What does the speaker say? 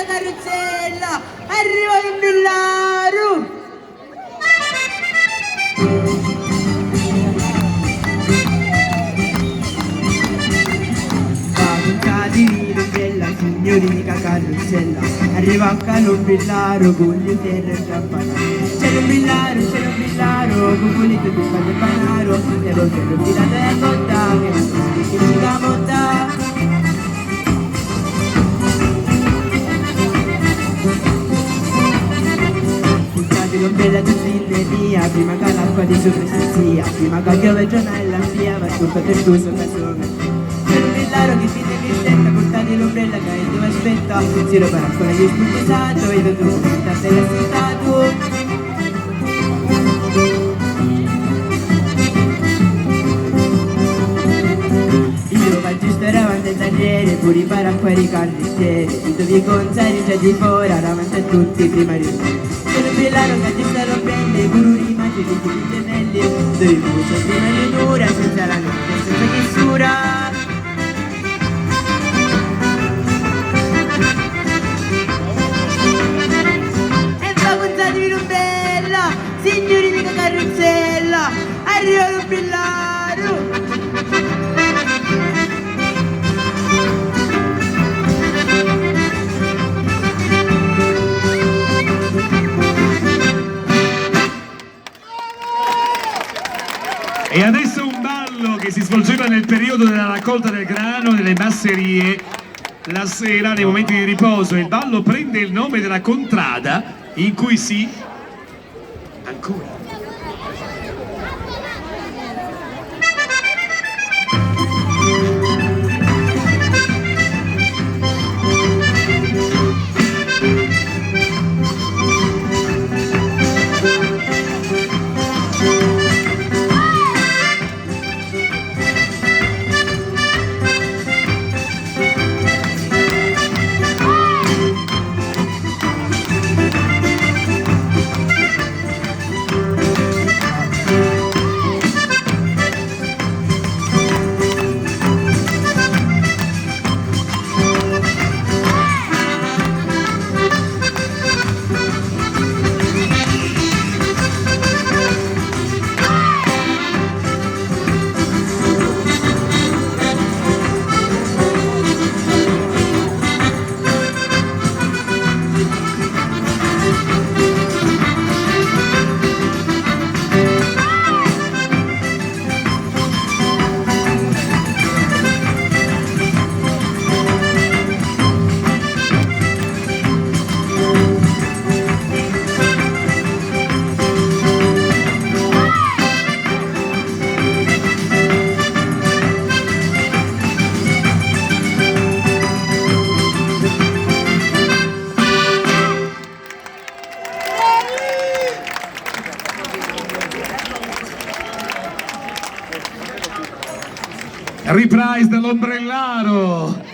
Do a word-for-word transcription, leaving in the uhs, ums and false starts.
Carruzzella, arriva l'umbrillaru! Va, cuntati l'umbrella, signuri, ca carruzzella, arriva ccà l'umbrillaru cu li ferri e campanari. C'è l'umbrillaru, c'è l'umbrillaru, cu pulito ti fa il panaro, e lo ferro filato e a cotta, che non si dice mica motta. Cuntati l'ombrella di fine mia, prima che l'acqua di sopra si sia, prima che piove giorna e la via, va tutto per tu sopra sopra. Per un milagro che fine mi senta, portati l'ombrella che è dove aspetta, si lo parla con gli spunti santo, e tu tu, tante la sentatu. Io v'aggio stare avanti al tagliere, pure i paracquari carrettieri, i dovi conzari già di fora, davanti a tutti prima di. Sono bellaro che ti sta rompendo, i cururi immagini di gemelli, dove muso prima di un'ora, senza la notte, senza chiusura. E va conzati l'ombrella! Signuri di carruzzella, arriva l'umbrillaru! E adesso un ballo che si svolgeva nel periodo della raccolta del grano nelle masserie, la sera, nei momenti di riposo. Il ballo prende il nome della contrada in cui si Ancora. Reprise dell'ombrellaro.